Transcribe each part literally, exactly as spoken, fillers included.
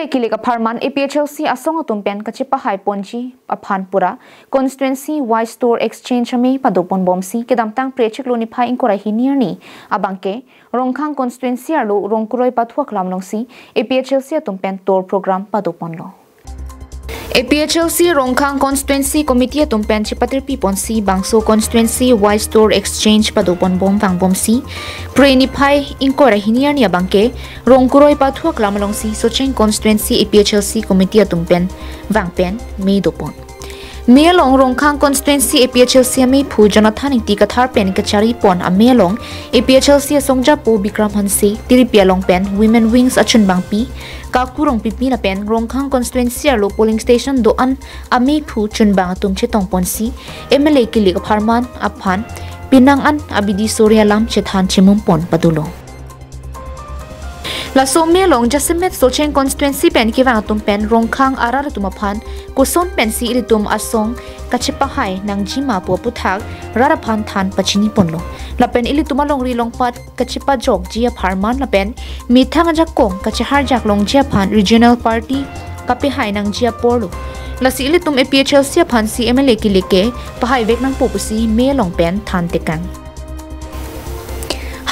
Kilik apharman A P H L C asong atum pen kachepahai ponji aphan pura constituency wise store exchange amei padopon bomsi kedamtang Phre chiklo niphai ingkoi ra hini arni abangke Rongkhang constituency arlo Rongkuroi Pathu aklam alongsi A P H L C atum pen tour program padoponlo. A P H L C Rongkhang Constituency Committee atum pen chepatirpi ponsi bangso constituency wise store exchange padopon bom vangbomsi Phre niphai ingkoi ra hini arni abangke Rongkuroi Pathu aklam alongsi Socheng Constituency A P H L C Committee atum pen vang pen mei dopon. Mei along Rongkhang Constituency A P H L C ameiphu Jonathan Ingti Kathar pen kacharipon amei along A P H L C asongjapo Bikram Hanse, tiripi along pen Women Wings achunbangpi Kaku Rongpipi lapen Rongkhang Constituency arlo polling station do-an ameiphu chunbang atum chetongponsi M L A kilik apharman aphan penang an abidi sori alam chethan chemumpon padolo. Laso mei along jasemet Socheng constituency pen kevang atum pen Rongkhang arat atum aphan koson pensi ilitum asong kachepahai nangjima pu aputhak rat aphan than pachiniponlo. Lapen ilitum alongri longpat kachepajokji apharman lapen methang ajakong kacheharjak longji aphan regional party kapehai nangji aporlo. Lasi ilitum A P H L C aphansi M L A kilik ke pahai vek nangpo pusi mei along pen than tekang.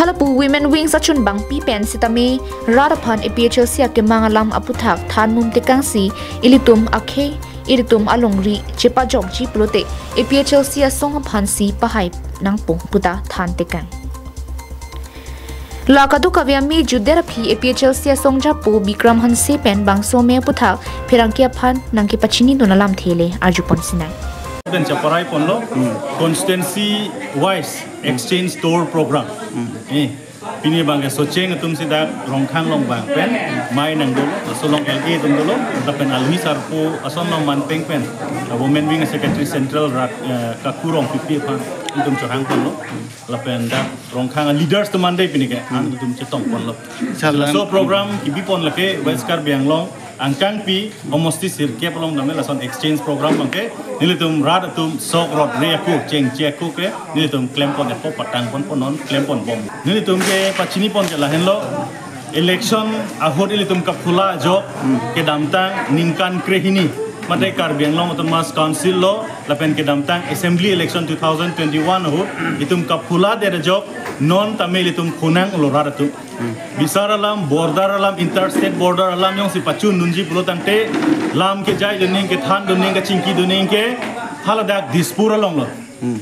Halapu Women Wings achunbangpi pen sitame rat aphan A P H L C akemang alam aputhak than mum tekangsi ilitum akhei ilitum alongri chepajokji pulote A P H L C asong aphansi pahai nangpo puta than tekang. La kadokave amei jutdet aphi A P H L C asongjapo Bikram Hanse pen bangso amei aputhak pherangke aphan nangkepachinidun alamthe le arjupon sinai. Pen chapharaiponlo constituency wise exchange tour program. Eh, pini abangke Socheng atumsi dak Rongkhang along vang pen mei nangdolo, laso along L A atum dolo, lapen alwi sarpo ason along manpeng pen, uh, Women Wing Secretary Central rat, uh, Kaku Rongpipi aphan itum chehangponlo, lapen dak Rongkhang leaders atum mande pini ke, an itum chetongponlo. Laso program kebipon lake West Karbi Anglong angkangpi homosti sirkep along dame lason exchange program abangke nelitum rat atum sok rot re ako chengche ako ke nelitum klempon ako patangponpo, non klempon bom. Nelitum kepachinipon ke lahenlo, election ahut ilitum kaphula ajok kedamtang ningkan krehini mate Karbi Anglong Autonomous Council lo lapen kedamtang assembly election two thousand twenty-one ahut itum kaphuladet ajok non tame ilitum khonang ulo rat atum. Bisar alam, border alam, interstate border alam jongsi pachundunji pulo tangte lam kejaidun ning, kethandun ning, kachingkidun ning ke haladak Dispur alonglo.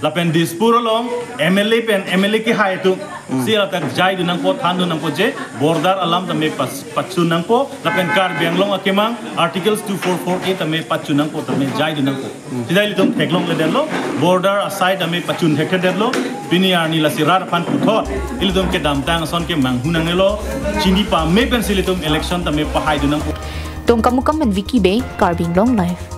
Lapen Dispur along M L A pen M L A kehai atumsi haladak jaidun nangpo, thandun nangpo je border alam tame pas-, pachun nangpo, lapen Karbi Anglong akemang Articles two four four A tame pachun nangpo, tame jaidun nangpo. Sida ilitum theklongledetlo, border aside tame pachun thekthedetlo, pini arni lasi rat aphan puthot ilitum kedamtang ason ke manghu nangnelo, chini pame pensi ilitum election tame pahaidun nangpo. Tongkamukam pen Vicky Bey, Karbi Anglong Live.